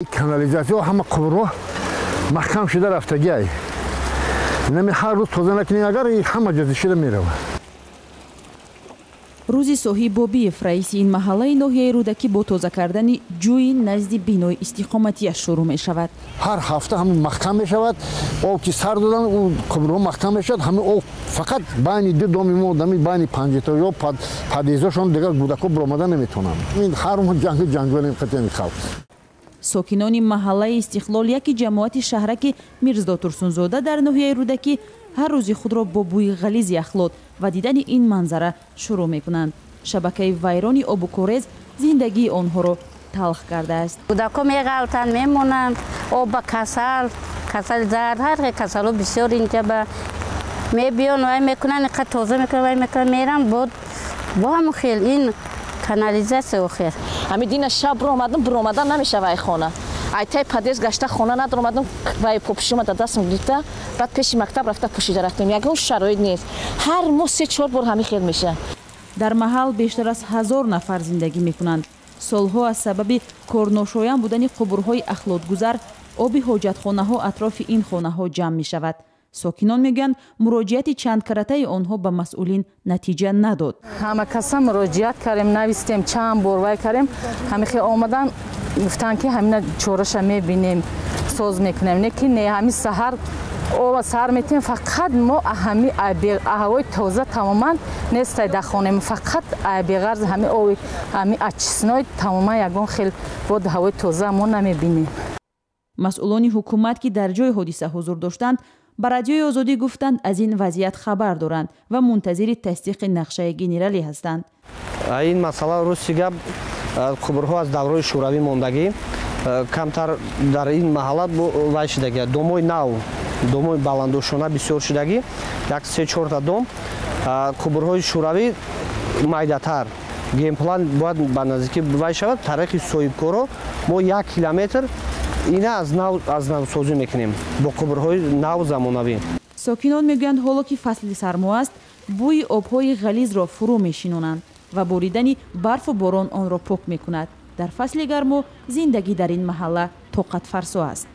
Канализатсия ҳама қубурҳо маҳкам шуда рафтагиай. Инами ҳар рӯз тоза накунӣ, агар ҳама ҷо зишида меравад. Рӯзи Соҳиб Бобиев, раиси ин маҳаллаи ноҳияи Рӯдакӣ, бо тоза кардани ҷӯи назди бинои истиқоматиаш шурӯъ мешавад. Ҳар ҳафта ҳамун маҳкам мешавад. Об ки сар додан, ӯ қубурҳо маҳкам мешавад. Ҳамин об фақат байни ду доми мо, дами байни панҷетоё подъездошон дигар кӯдако биромада наметавонанд. Ин ҳар моҳ ҷангу ҷанҷолем қатъи халқ. Сокинони маҳаллаи Истиқлол, яки ҷамоати шаҳраки Мирзо Турсунзода дар ноҳияи Рӯдакӣ, ҳар рӯзи худро бо бӯи ғализи ахлот ва дидани ин манзара шурӯъ мекунанд. Шабакаи вайрони обу корез зиндагии онҳоро талх кардааст. Кӯдако меғалтанд, мемонанд, об ба касал, касали зард, ҳар хел касало бисёр инҷа ба мебиён, вай мекунанд, иқа тоза мекунанд, вай мекунанд, меранд, бо ҳамон хел ин канализатсия охир. Ҳами дина шаб биромадам, биромадан намешава ай хона. Ай тай подъезд гашта хона надоромадам, вай попишома дар дастам гирифта, баъд пеши мактаб рафта пӯшида рафтем. Ягон шароит нест. Ҳар моҳ 3-4 бор ҳамин хел меша. Дар маҳал бештар аз 1000 нафар зиндагӣ мекунанд. Солҳо аз сабаби корношоям будани қубурҳои ахлотгузар оби ҳоҷатхонаҳо атрофи ин хонаҳо ҷамъ мешавад. Сокинон мегӯянд, муроҷиати чандкаратаи онҳо ба масъулин натиҷа надод. Ҳама каса муроҷиат кардем, навистем, чанд бор вай кардем. Ҳамихе омадан, гуфтанд, ки ҳамина чораша мебинем, соз мекунем. Не ки не, ҳами саҳар ова саҳар метиҳем, фақат мо ҳами ҳавои тоза тамоман нестай дар хонаем. Фақат беғарз ҳами ови ҳами очистной тамоман ягон хел бод ҳавои тоза мо намебинем. Масъулони ҳукумат, ки дар ҷои ҳодиса ҳузур доштанд, ба Радиои Озодӣ гуфтанд, аз ин вазъият хабар доранд ва мунтазири тасдиқи нақшаи генералӣ ҳастанд. Ин масъала, рости гап, қубурҳо аз давраи шӯравӣ мондагӣ, камтар дар ин маҳалла вай шудагӣ. Домои нав, домои баландошона бисёр шудагӣ, як се чорта дом. Қубурҳои шӯравӣ майдатар. Генплан бояд ба наздикӣ вай шавад. Тариқи соҳибкоро мо 1 километр ина аз нав аз навсозӣ мекунем бо қубурҳои нав, замонавӣ. Сокинон мегӯянд, ҳоло ки фасли сармо аст, бӯи обҳои ғализро фурӯ мешинонанд ва боридани барфу борон онро пок мекунад. Дар фасли гармо зиндагӣ дар ин маҳалла тоқатфарсо аст.